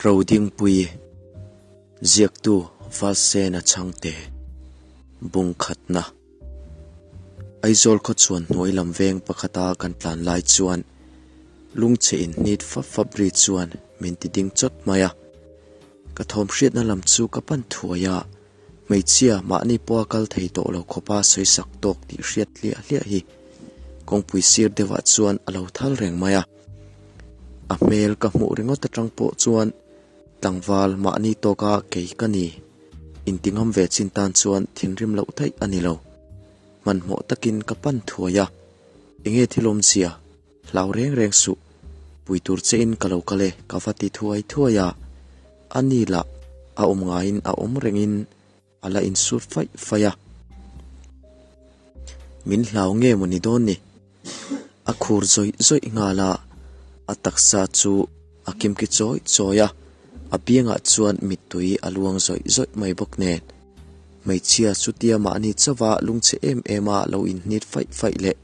Rodingpuii, Ziaktu Valsena Chhangte, Bung khatna. Aizawl khaw chuan hnuai lam veng pakhata kan tlan lai chuan lungchhe inhnit fap fap ri chuan min ti ding chawt mai a. Ka thawm hriatna lam chu ka pan thuai a, hmeichhia mahni pawha kal thei tawh lo khawpa sawi sak tawk tih hriat hliah hliah hi kawngpui sir deuhah chuan a lo thal reng mai a. A hmel ka hmuh ringawt atang pawh chuan tlangval mahni tawka kei ka ni inti ngam ve chin tan chuan thinrim loh theih a ni lo. Hmanhmawh takin ka pan thuai a, enge thil awmzia hlau reng reng suh, pui tur che in ka lo kal e ka va ti thuai thuai a, a ni lah a awm ngaiin a awm rengin a la insut faih faih a. Min hlau nge maw ni dawn ni? A khur zawih zawih nghal a, a taksa chu a kimki chawi chawi a, a biangah chuan mittui a luang zawih zawih mai bawk nen. Hmeichhia chutia mahni chauha lungchhe em em a lo inhnit faih faih leh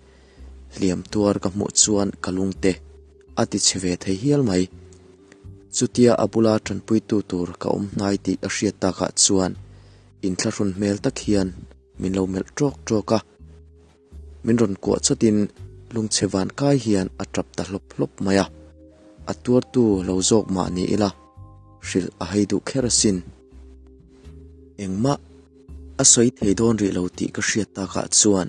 hliam tuar ka hmuh chuan ka lungte a ti chhe ve thei hial mai. Chutia a bula tanpuitu tur ka awm hnai tih a hriat takah chuan inthlahrun hmel tak hian min lo melh tawk tawk a. Min rawn kuah chawtin lungchhe van kai hian a tap ta hlawp hlawp mai a. A tuartu lo zawk mah ni ila hrilh a hei duh kher asin. Engmah a sawi thei dawn rih lo tih ka hriat takah chuan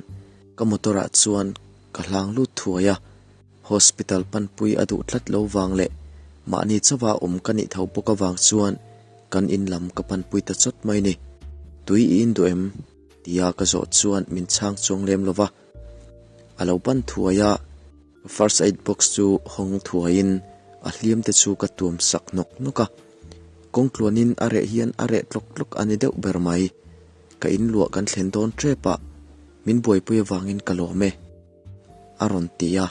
ka motor ah chuan ka hlang lut thuai a. Hospital panpui a duh tlat lo vang leh mahni chauha awm ka nih tho bawk avang chuan kan in lam ka panpui ta chawt mai ni. Tui i induh em? tia ka zawh chuan min chhang chuang lem lo va. A lo pan thuai a, first aid box chu hawng thuaiin a hliam te chu ka tuam sak nawk nawk a. Kawng tluanin a reh hian a reh tlawk tlawk a ni deuh ber mai. Ka inluah kan thlen dawn tep a, min buaipui avangin ka lawm e. A rawn ti a,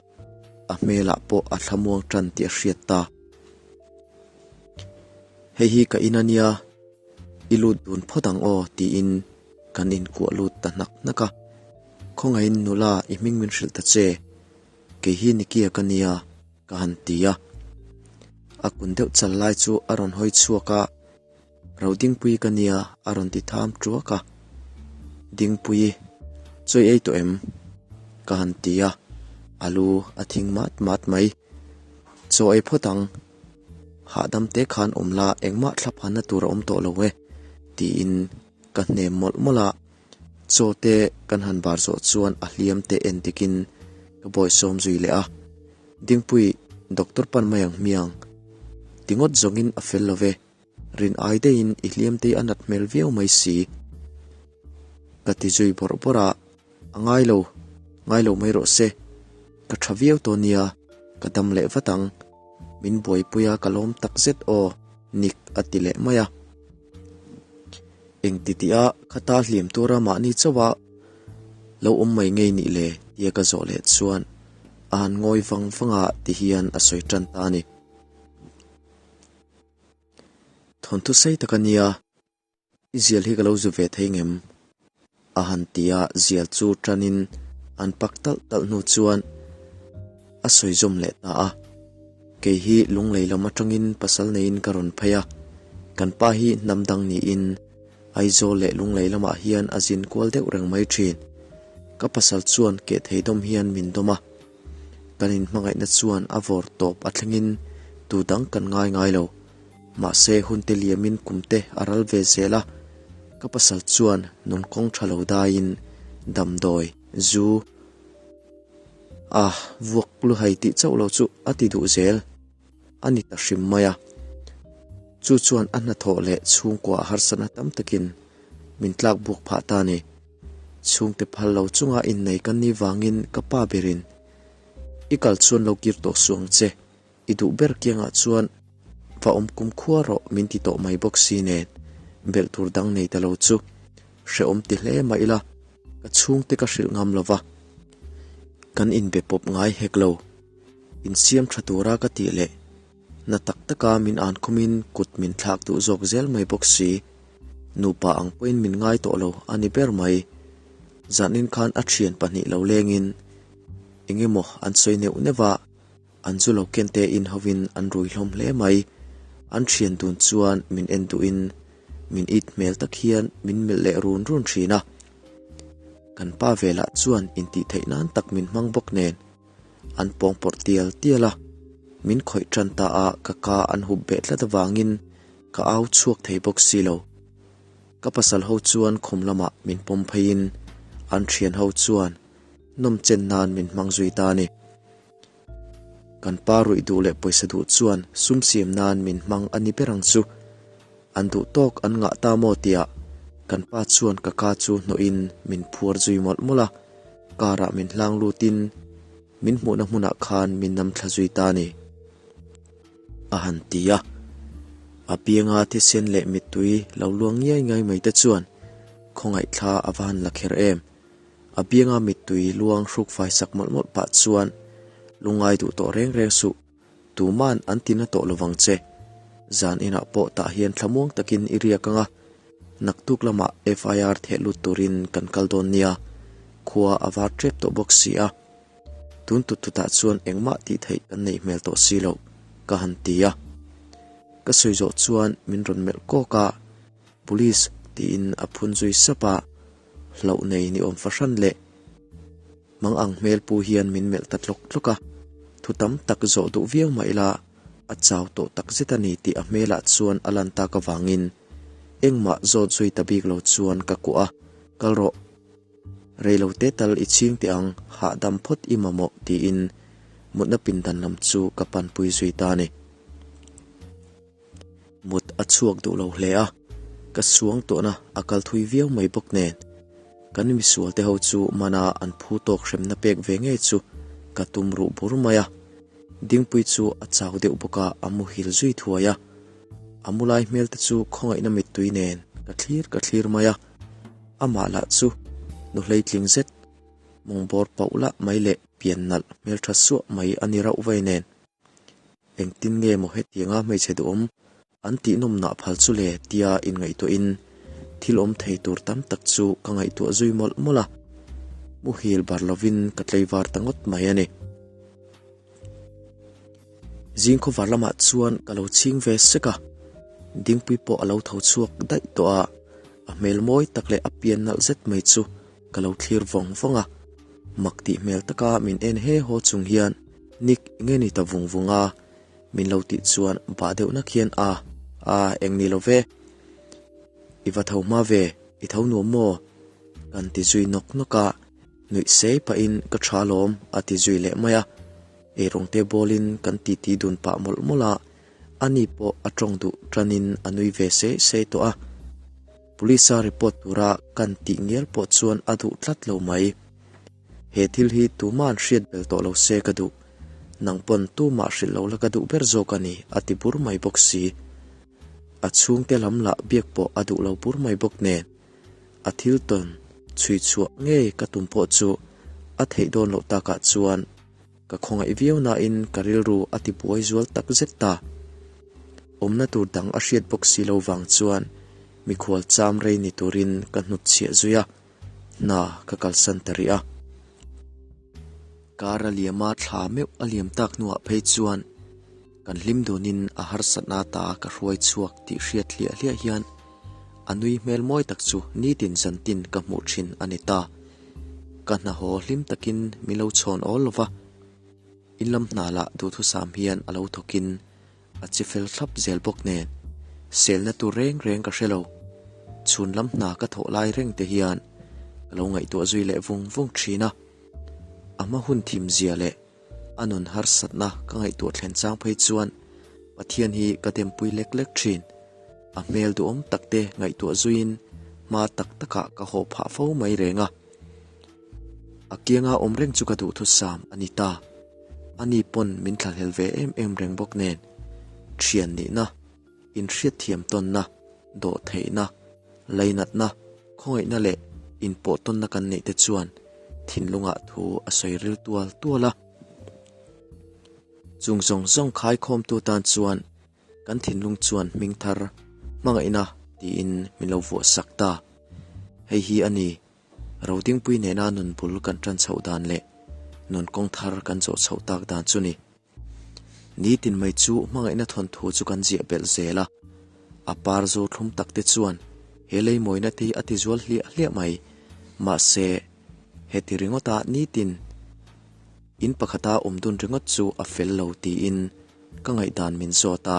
a hmelah pawh a thlamuang tan tih a hriat ta. Hei hi ka in a nia, i lut dun phawt ang aw tiin kan inkuah lut ta hnak hnak a. Khawngaihin nula i hming min hrilh ta che, kei hi Nikia ka nia ka han ti a. A kun deuh chal lai chu a rawn hawi chhuak a. Rodingpui ka nia a rawn ti tham tuak a. Dingpui, chawi ei tawh em? Ka han ti a, a lu a thing mat mat mai. Chaw ei phawt ang, hahdam te khan awm la engmah thlaphanna tur a awm tawh lo e tiin ka hnem mawlh mawlh a. Chaw te kan han bar zawh chuan a hliam te en dikin ka bawisawm zui leh a. Dingpui, doctor pan mai ang hmiang. Ti ngawt zawngin a fel lo ve. Rin ai daihin i hliam te a nat hmel viau mai si. Ka ti zui bawrh bawrh a, a ngai lo, ngai lo mai rawh se. Ka tha viau tawh nia, ka dam leh vat ang. Min buaipui a ka lawm tak zet aw, Nick a ti leh mai a. Engti tih a khata hliam tura mahni chauh a lo awm mai ngei nih le tia ka zawh leh chuan a han ngawi vang vang a ti hian a sawi tan ta a ni. Thawnthu sei tak a nia, i zial hi ka lo zu ve thei ngem? A han ti a, zial chu tanin an pak talh talh hnu chuan a sawi zawm leh ta a. Kei hi lunglei lam atangin pasal neiin ka rawn phei a, kan pa hi hnam dang niin Aizawl leh lunglei lamah hian a zin kual deuh reng mai thin. Ka pasal chuan keh thei dawm hian min dawm a. Kan inhmangaihna chuan a vawr tawp a thlengin tu dang kan ngai ngai lo. Mahse hun te liamin kum te a ral ve zel a, ka pasal chuan nun kawng tha lo daiin damdawi, zu, a vuak luhai tih chauh lo chu a ti duh zel a ni ta hrim mai a. Chu chuan a hnathawh leh chhungkua harsatna tam takin min tlak buk phah ta a ni. Chhungte phal lo chunga innei ka ni vangin ka pa berin, I kal chuan lo kir tawh suh ang che, i duh ber kiangah chuan va awm kum khua rawh min ti tawh mai bawk si nen, belh tur dang nei ta lo chu hrehawm ti hle mah ila ka chhungte ka hrilh ngam lo va, kan inbe pawp ngai hek lo. Insiam tha tura ka tih leh na tak taka min an khumin kut min thlak duh zawk zel mai bawk si. Nupa ang pawhin min ngai tawh lo a ni ber mai. Zanin khan a thian pahnih lo lengin eng emaw an sawi neuh neuh a, an zu lo ken te in hovin an rui hlawm hle mai. An thian dun chuan min en duhin min it hmel tak hian min melh leh run run thin a. Kan pa ve lah chuan intih theih nan tak min hmang bawk nen an pawng pawrh tial tial a, min khawih tan ta a ka ka an hup beh tlat avangin ka au chhuak thei bawk si lo. Ka pasal ho chuan khum lamah min pawm pheiin an thian ho chuan nawm chen nan min hmang zui ta a ni. Kan pa ruih duh leh pawisa duh chuan sum siam nan min hmang a ni ber ang chu. An duh tawk an ngah ta maw tia kan pa chuan ka ka chu hnawhin min phuar zui mawlh mawlh a, car ah min hlang lutin min hmuhna hmunah khan min nam thla zui ta a ni. A han ti a, a pianga thisen leh mittui lo luang ngiai ngiai mai te chuan khawngaih thla a va han la kher em. A bianga mittui luang hruk fai sak mawlh mawlh pah chuan, Lungngai duh tawh reng reng suh, tuman an ti na tawh lovang che. Zan inah pawh tah hian thlamuang takin i riak ang a, naktuk lamah FIR theh lut turin kan kal dawn nia, khua a var tep tawh bawk si a. Tun tut tutah chuan engmah tih theih kan neih hmel tawh si loh, ka han ti a. Ka sawi zawh chuan min rawn melh kawk a, Police tiin a phun zui sap a. Hlauh nei ni awm fahran leh mang ang hmel pu hian min melh ta tlawk tlawk a, thu tam tak zawh duh viau mah ila a chau tawh tak zet a ni tih a hmelah chuan a lan tak avangin engmah zawt zui ta bik lo chuan ka kuah a, Kal rawh, rei lo te tal i chhing teh ang, hahdam phawt i mamawh tiin mutna pindan lam chu ka panpui zui ta a ni. Mut a chhuak duh lo hle a, ka suang tawhna a kal thui viau mai bawk nen. Kan misual te ho chu mana an phu tawk hremna pek ve ngei chu ka tum ruh bur mai a. Dingpui chu a chau deuh bawk a, a muhil zui thuai a. A mu lai hmel te chu khawngaihna mittui nen ka thlir ka thlir mai a. Amah lah chu nu hleitling zet, mawng bawr pauh lah mai leh pian nalh hmeltha suah mai a ni rauh vei nen. Engtin nge maw hetianga hmeichhe duhawm an tihnawmnah phal chu le tia inngaihtuahin thil awm thei tur tam tak chu ka ngaihtuah zui mawlh mawlh a, muhil bar lovin ka tleivar ta ngawt mai a ni. Zing khawvar lamah chuan ka lo chhing ve sek a, Dingpui pawh a lo tho chhuak daih tawh a, a hmel mawi tak leh a pian nalh zet mai chu ka lo thlir vawng vawng a, mak tih hmel taka min en he haw chung hian Nick nge ni ta vung vung a, min lo tih chuan bah deuh nak hian a, a eng ni lo ve, i va tho hma ve, i tho nuam maw? Kan ti zui nawk nawk a, nuih sei pahin ka tha lawm a ti zui leh mai a, eirawng te bawlin kan titi dun pah mawlh mawlh a, ani pawh a tawng duh tanin a nui ve sei sei tawh a. Police a report tura kan tih ngial pawh chuan a duh tlat lo mai. He thil hi tuma'n hriat bel tawh lo se ka duh. Nang pawn tumah hrilh lo la ka duh ber zawk a ni, a ti bur mai bawk si. A chhungte lam lah biak pawh a duh lo bur mai bawk nen. A thil tawn chhui chhuah ngei ka tum pawh chu a theih dawn loh takah chuan Ka khawngaih viau nain ka rilru a ti buai zual tak zet ta. Awmna tur dang a hriat bawk si lo vang chuan mikhual cham rei ni turin ka hnutchhiah zui a, hna ka kalsan ta rih a. Kar a liama thla meuh a liam tak hnuah phei chuan kan hlim dunin a harsatna ta ka hruai chhuak tih hriat hliah hliah hian a nui hmel mawi tak chu nitin zantin ka hmuh thin a ni ta. Ka hna haw hlim takin min lo chhawn awl lo va, in lam hna lah duhthusam hian a lo thawkin a chi fel thlap zel bawk nen selna tur reng reng ka hre lo. Chhun lam hna ka thawh lai reng te hian ka lo ngaihtuah zui leh vung vung thin a, a hma hun thim zia leh a nun harsatna ka ngaihtuah thlen chang phei chuan Pathian hi ka dempui lek lek thin. A hmel duhawm tak te ngaihtuah zuiin hma tak takah ka haw phah fo mai reng a. A kianga awm reng chu ka duhthusam a ni ta. Ani pawn min thlahlel ve em em reng bawk nen, thian nihna, inhriatthiam tawnna, dawhtheihna, lainatna, khawngaihna leh inpawh tawnna kan neih te chuan thinlungah thu a sawi ril tual tual a. Chung zawng zawng khaikhawmtu tan chuan Kan thinlung chuan hming thar hmangaihna tiin min lo vuah sak ta. Hei hi a ni, Rodingpui nena nun bul kan tan chhoh dan leh nun kawng thar kan zawh chhoh tak dan chu ni. Nitin mai chu hmangaihna thawnthu chu kan ziah belh zel a, a par zo thlum tak te chuan he lei mawina te hi a ti zual hliah hliah mai. Mahse, heti ringawta nitin in pakhata awm dun ringawt chu a fel lo tiin ka ngaihdan min zawt a.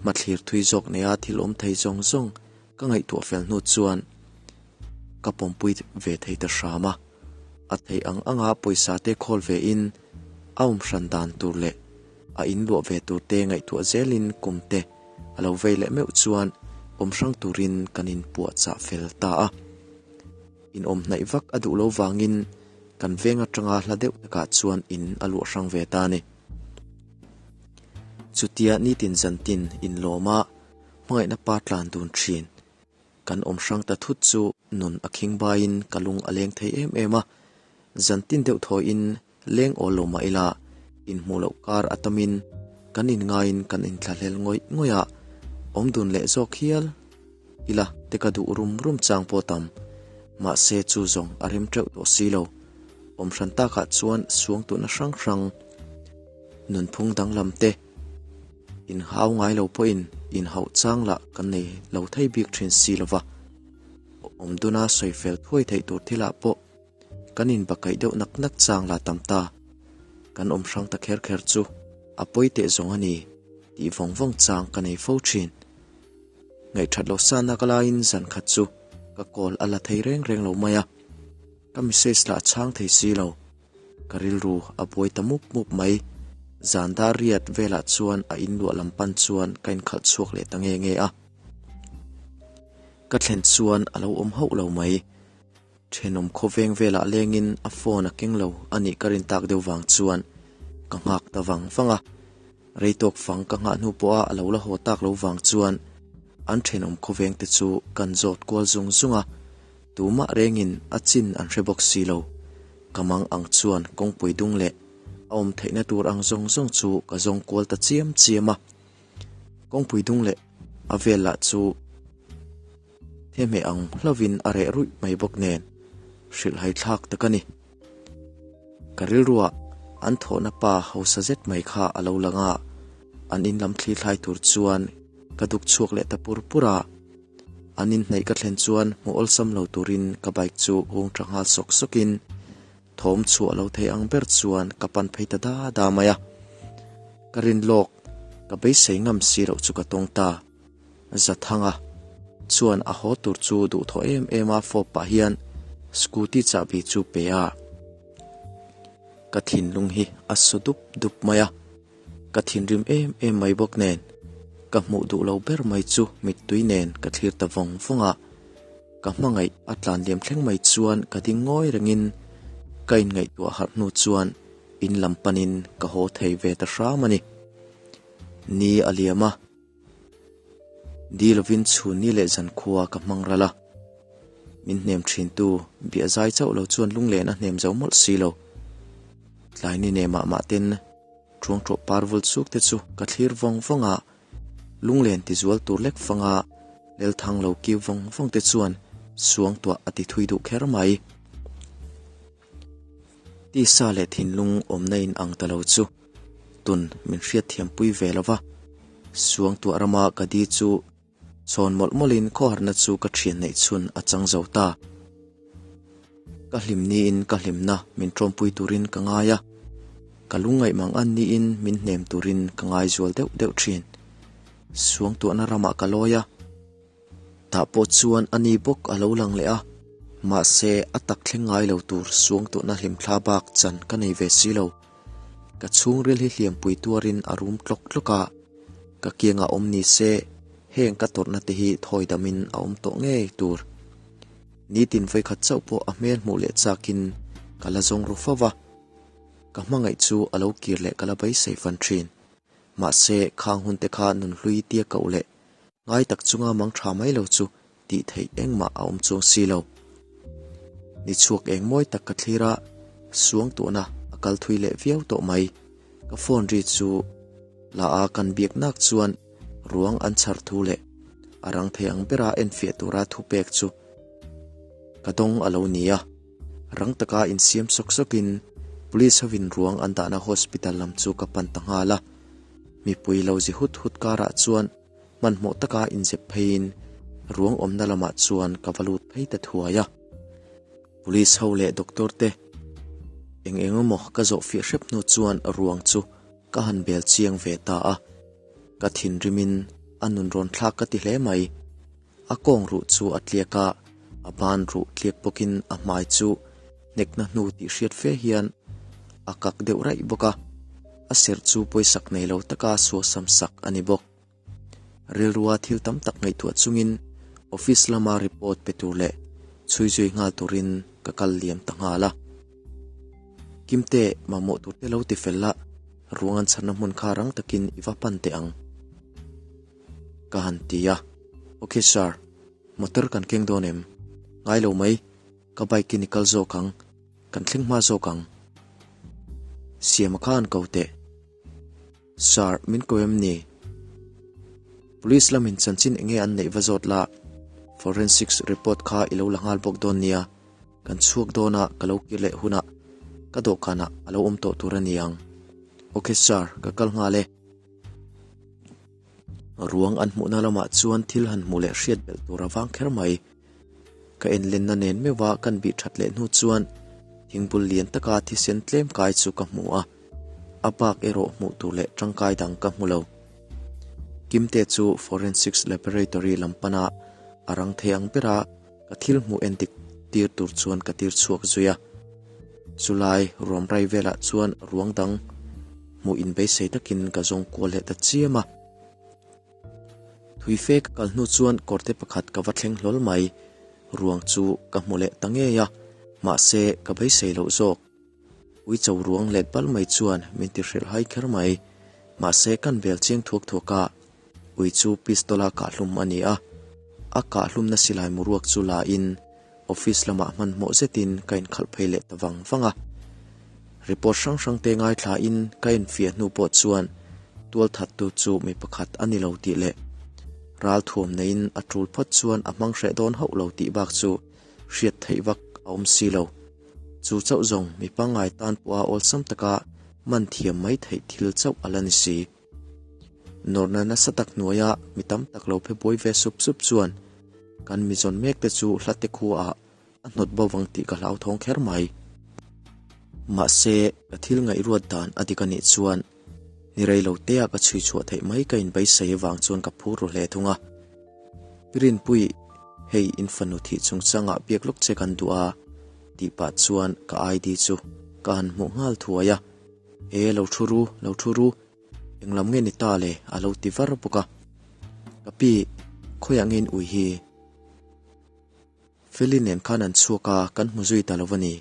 Hmathlir thui zawk neia thil awm thei zawng zawng ka ngaihtuah fel hnu chuan ka pawmpui ve thei ta hram a. A theih ang anga pawisa te khawl ve in a awm hran dan tur leh a in luah ve tur te ngaihtuah zelin kum te a lo vei leh meuh chuan awm hrang turin kan in puahchah fel ta a. In awm hnaih vak a duh lo vangin kan veng atanga hla deuh takah chuan in a luah hrang ve ta a ni. Chutia nitin zantin inlawma hmangaihna pa tlan dun thin kan awm hrang ta thut chu nun a khing baiin ka lung a leng thei em em a. Zantin deuh thawiin leng awl lo mah ila inhmuh loh kar a tamin kan inngaiin kan inthlahlel ngawih ngawih a, awm dun leh zawk hial ila te ka duh rum rum chang pawh tam. Mahse chu zawng a rem teuh tawh si lo. Awm hran takah chuan suangtuahna hrang hrang nunphung danglam te inhau ngai lo pawhin inhauh chang lah kan nei lo thei bik thin si lo va. Awm duna sawi fel thuai theih tur thilah pawh kan inbakaih deuh nak nak chang lah tam ta. Kan awm hrang ta kher kher chu a pawi teh zawng a ni tih vawng vawng chang ka nei fo thin. Ngaihthat loh sana ka laiin zan khat chu ka call a la thei reng reng lo mai a, ka message lah a chhang thei si lo. Ka rilru a buai ta mup mup mai. Zan dar riat velah chuan a inluah lam pan chuan ka inkhalh chhuak leh ta nge nge a. Ka thlen chuan a lo awm hauh lo mai. Thenawm khawveng velah lengin a phone a keng lo a nih ka rin tak deuh vang chuan ka nghak ta vang vang a. Rei tawk fang ka nghah hnu pawha a lo la haw tak lo vang chuan an thenawm khawveng te chu kan zawt kual zung zung a. Tumah rengin a chin an hre bawk si lo. Ka mang ang chuan kawngpui dung leh a awm theihna tur ang zawng zawng chu ka zawng kual ta chiam chiam a. Kawngpui dung leh a vel lah chu thehmeh ang hlauvin a reh ruih mai bawk nen hrilhhai thlak tak a ni. Ka rilruah an thawhna pa hausa zet mai kha a lo lang a, an in lam thli thlai tur chuan ka duk chhuak leh ta pur pur a. An inhnaih ka thlen chuan hmuh awlsam lo turin ka bike chu hung tha nghal sawk sawkin thawm chhuah lo thei ang ber chuan ka pan phei ta da da mai a. Ka rin lawk, ka beisei ngam si loh chu ka tawng ta. Zathanga chuan a haw tur chu duhthawh em em a fawp pah hian scooty chahbi chu pe a. Ka thinlung hi a su dup dup mai a. Ka thinrim em em mai bawk nen, ka hmuh duh lo ber mai chu mittui nen ka thlir ta vawng vawng a. Ka hmangaih a tlan liam thleng mai chuan ka ding ngawi rengin ka inngaihtuah harh hnu chuan in lam panin ka haw thei ve ta hram a ni. Ni a liam a. Di lovin chhun ni leh zan khua ka hmang ral a. Min hnem thintu biah zai chauh lo chuan lunglen a hnem zo mawlh si lo. Tlai ni nen mah mah ten Ṭhuangṭawh par vul chuk te chu ka thlir vawng vawng a, lunglen ti zual tur lek fanga lelthang lo kiu vawng vawng te chuan suangtuah a ti thui duh kher mai. Tisa leh thinlung awmna in ang ta lo chu tun min hriatthiampui ve lo va, suangtuah rama ka di chu Chhawn mawlh mawlhin khawharna chu ka thian neih chhun a chang zo ta. Ka hlim niin ka hlimna min tawmpui turin ka ngai a, ka lungngaih mang an niin min hnem turin ka ngai zual deuh deuh thin. Suangtuahna ramah ka lawi a, tah pawh chuan a ni bawk a lo lang leh a, mahse a tak thleng ngai lo tur suangtuahna hlimthla bak chan ka nei ve si lo. Ka chhungril hi hliampui tuarin a rum tlawk tlawk a, ka kiangah awm ni se heng ka tawrhna te hi thawi damin a awm tawh ngei tur. Nitin vawikhat chauh pawh a hmel hmuh leh chakin ka la zawng ru fo va, ka hmangaih chu a lo kir leh ka la beisei fan thin. Mahse, khang hun te kha nunhlui tia koh leh Ngai tak chunga mang tha mai lo chu tih theih engmah a awm chuang si lo. Ni chhuak eng mawi tak ka thlir a, suangtuahna a kal thui leh viau tawh mai. Ka phone ri chu la a kan biak nak chuan ruang an chhar thu leh a rang thei ang bera enfiah tura thupek chu ka dawng a lo ni a. Rang taka insiam sawk sawkin police hovin ruang an dahna hospital lam chu ka pan ta nghal a. Mipui lo zi hut hut karah chuan hmanhmawh taka inzep pheiin ruang awmna lamah chuan ka va lut phei ta thuai a. Police ho leh doctor te eng eng emaw ka zawh fiah hrep hnu chuan ruang chu ka han bel chiang ve ta a. Ka thinrimin a nun rawn thlak ka ti hle mai. A kawng ruh chu a tliak a, a ban ruh tliak bawkin a hmai chu hnekna hnu tih hriat fe hian a kak deuh raih bawk a, a serh chu pawisak nei lo taka suasam sak a ni bawk. Rilrua thil tam tak ngaihtuah chungin office lama report pe tur leh chhui zui nghal turin ka kal liam ta nghal a. Kimte, mamawh tur te lo ti fel la, ruang an chhanna hmun kha rang takin i va pan teh ang. Ka han ti a, Ok sir, motor kan keng dawn em? Ngai lo mai, ka bike in i kal zawk ang, kan thleng hma zawk ang. Siama kha an ko teh. Sir, min ko em ni? Police lamin chanchin enge an neih va zawt la, forensics report kha i lo la nghal bawk dawn nia, kan chhuak dawn a ka lo kir leh hunah ka dawhkanah a lo awm tawh tur a ni ang. Ok sir, ka kal nghal e. Ruang an hmuhna lamah chuan thil han hmuh leh hriat belh tur a vang kher mai. Ka enlenna nen meuha kan bih that leh hnu chuan thingbul lian taka thisen tlem kai chu ka hmu a, a bak erawh hmuh tur leh tangkai dang ka hmu lo. Kimte chu Forensics Laboratory lam pana a rang thei ang bera ka thil hmuh endik tir tur chuan ka tir chhuak zui a. Chulai ruamrai velah chuan ruang dang hmuh inbeisei takin ka zawng kual leh ta chiam a. Thui fe ka kal hnu chuan kawrte pakhat ka va thleng hlawl mai. Ruang chu ka hmu leh ta ngei a, mahse ka beisei loh zawk. Uicho ruang let bal mai chuan min ti hrilh hai kher mai. Mahse kan vel chiang thuak thuak a, ui chu pistol a kahhlum a ni a. A kahhlumna silai muruak chu la in office lamah hmanhmawh zetin ka inkhalh phei leh ta vang vang a. Report hrang hrang te ngaithla in ka infiah hnu pawh chuan tualthattu chu mi pakhat a ni lo tih leh ralthuam neiin a tul phawt chuan a hmang hreh dawn hauh lo tih bak chu hriat theih vak a awm si lo. Chu chauh zawng mi pangngai tan pawha awlsam taka man thiam mai theih thil chauh a la ni si. Nawrhna nasa tak hnuaia mi tam tak lo phe buai ve sup sup chuan kan mi zawn mek te chu hlate khuaah a hnawt bo vang tih ka hlauthawng kher mai. Mahse, ka thil ngaihruat dan a dik a nih chuan ni rei lo tea ka chhui chhuah theih mai ka inbeisei avang chuan ka phur ru hle thung a. Pi Rinpui, hei in fanu thih chungchangah biak lawk che kan duh a tih pah chuan ka ID chu ka han hmuh nghal thuai a. E, lo thu ru, lo thu ru, englam nge ni ta le a lo ti var bawk a. Ka pi, khawiah nge in ui hi? Feli nen khan an chhuak a, kan hmu zui ta lo a ni.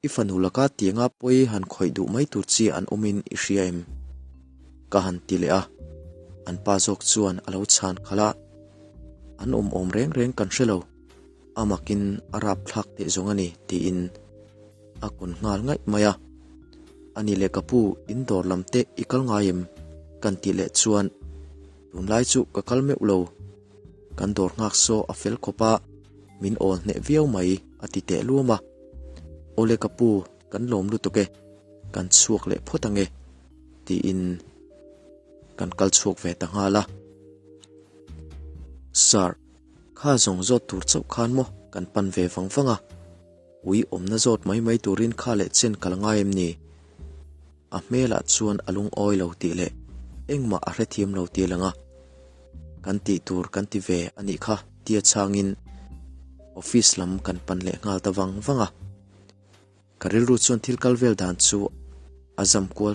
I fanu laka tianga pawi han khawih duh mai tur chi an awmin i hria em? Ka han ti leh a, an pa zawk chuan a lo chhan khalh a, An awm awm reng reng kan hre lo, a makin a rapthlak teh zawng a ni tiin a kun nghal ngaih mai a. Ani leh ka pu in dawr lam te i kal ngai em? Kan tih leh chuan tunlai chu ka kal meuh lo. Kan dawr nghak saw a fel khawp a, min awl hneh viau mai a ti teh luam a. Awle ka pu, kan lawm lutuk e, kan chhuak leh phawt ange tiin kan kal chhuak ve ta nghal a. Sir, kha zawng zawt tur chauh khan maw kan pan ve vang vang a, ui awmna zawt mai mai turin kha leh chen kal ngai em ni? A hmelah chuan a lungawi lo tih leh engmah a hrethiam lo tih a lang a, kan tih tur kan ti ve a nih kha tia chhangin office lam kan pan leh nghal ta vang vang a. Ka rilru chuan thil kal vel dan chu a zam kual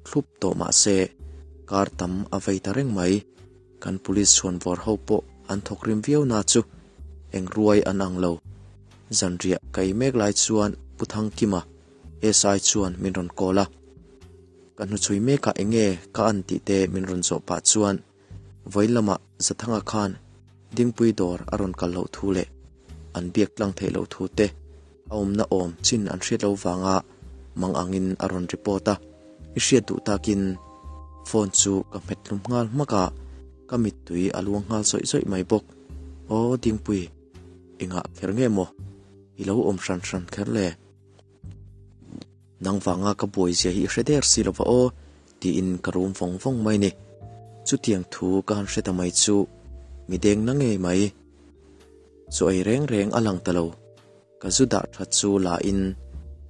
thlup tawh mah se kar tam a vei ta reng mai. Kan police chhuanvawr ho pawh an thawk rim viau na chu eng ruai an ang lo. Zanriah ka ei mek lai chuan Pu Thangkima, SI chuan min rawn call a. Ka hnuchhui mekah enge ka an tih te min rawn zawh pah chuan vawiin lamah Zathanga khan Dingpui dawr a rawn kal loh thu leh an biak tlang theih loh thu te a awmna awm chin an hriat loh vanga mang angin a rawn report a. I hriat duh takin phone chu ka hmet hlum nghal hmak a, ka mittui a luang nghal zawih zawih mai bawk. Aw Dingpui, engah kher nge maw i lo awm hran hran kher le? Nang vanga ka buai zia hi i hre der si lova aw. Tiin ka rum vawng vawng mai ni. Chutiang thu ka han hre ta mai chu mi deng na ngei mai. Chaw ei reng reng a lang ta lo. Ka zu dah that chu la in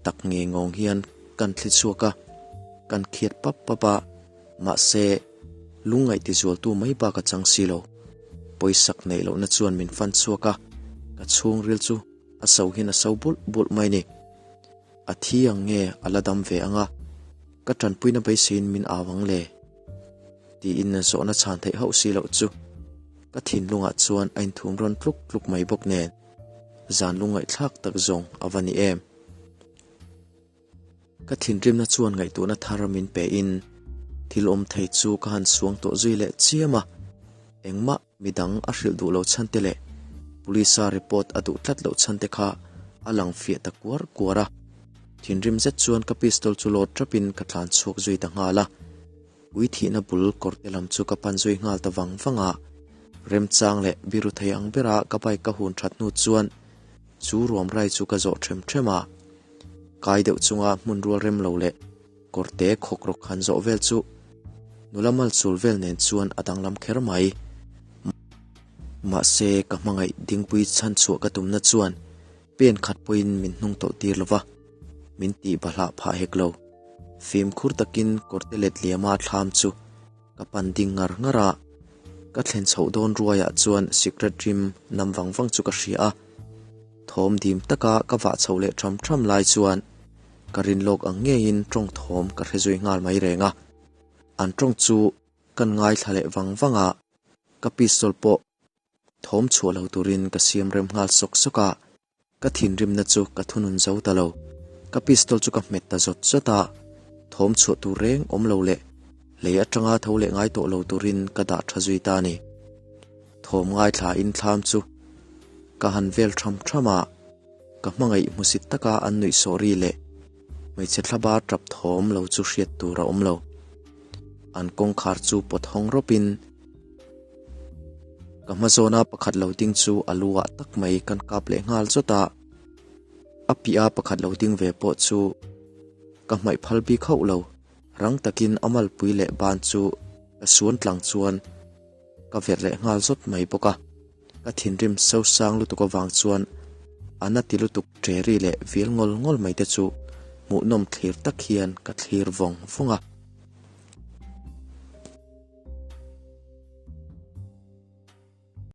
tak nge ngawng hian kan thli chhuak a, kan khiat pap pap a, mahse lungngaih tizualtu mai bak a chang si lo. Pawisak neih lohna chuan min fan chhuak a, ka chhungril chu a so hian a so bulh bulh mai ni. A thi ang nge a la dam ve ang a, ka tanpuina beiseiin min au ang le? Tiin zawhna chhan theih hauh si loh chu ka thinlungah chuan a inthum rawn tluk tluk mai bawk nen zan lungngaihthlak tak zawng a va ni em. Ka thinrimna chuan ngaihtuahna thar min pe in thil awm thei chu ka han suang tawh zui leh chiam a, engmah midang a hrilh duh lo chhan te leh police a report a duh tlat loh chhan te kha a lang fiah ta kuar kuar a. Thinrim zet chuan ka pistol chu load tap in ka tlan chhuak zui ta nghal a. Ui thihna bul kawr te lam chu ka pan zui nghal ta vang vang a. Remchang leh biru thei ang bera ka bike ka hun that hnu chuan chu ruam rai chu ka zawh them them a. Kai deuh chunga hmun rual rem lo leh kawrte khawk rawk han zawh vel chu nula malchul vel nen chuan a danglam kher mai. Mahse ka hmangaih dingpui chhan chhuah ka tumna chuan pen khat pawhin min hnung tawlh tir lova, min tih bahlah phah hek lo. Fimkhur takin kawrte let liama thlam chu ka pan ding ngar ngar a, ka thlen chhoh dawn ruaiah chuan sikret rim nam vang vang chu ka hria a. Thawm dim taka ka vah chhoh leh tham tham lai chuan ka rin lawk ang ngeiin tawng thawm ka hre zui nghal mai reng a. An tawng chu kan ngaithla leh vang vang a, ka pistol pawh thawm chhuah lo turin ka siam rem nghal sawk sawk a, ka thinrimna chu ka thunun zo ta lo. Ka pistol chu ka hmet ta zawt zawt a, thawm chhuah tur reng awm lo leh lei atanga tho leh ngai tawh lo turin ka dah tha zui ta a ni. Thawm ngaithla in thlam chu ka han vel tham tham a, ka hmangaih hmusit taka an nuih sawh ri leh hmeichhe thlabar tap thawm lo chu hriat tur a awm lo. An kawngkhar chu pawt hawng rawpin ka hma zawna pakhat lo ding chu a lu ah tak mai kan kap leh nghal zawt a, a piah a pakhat lo ding ve pawh chu ka hmaih phal bik hauh lo, rang takin a malpui leh ban chu ka suan tlang chuan ka verh leh nghal zawt mai bawk a, ka thinrim sosang lutuk avang chuan a na ti lutuk ṭe ri leh vil ngawl ngawl mai te chu hmuhnawm thlir tak hian ka thlir vawng vawng a.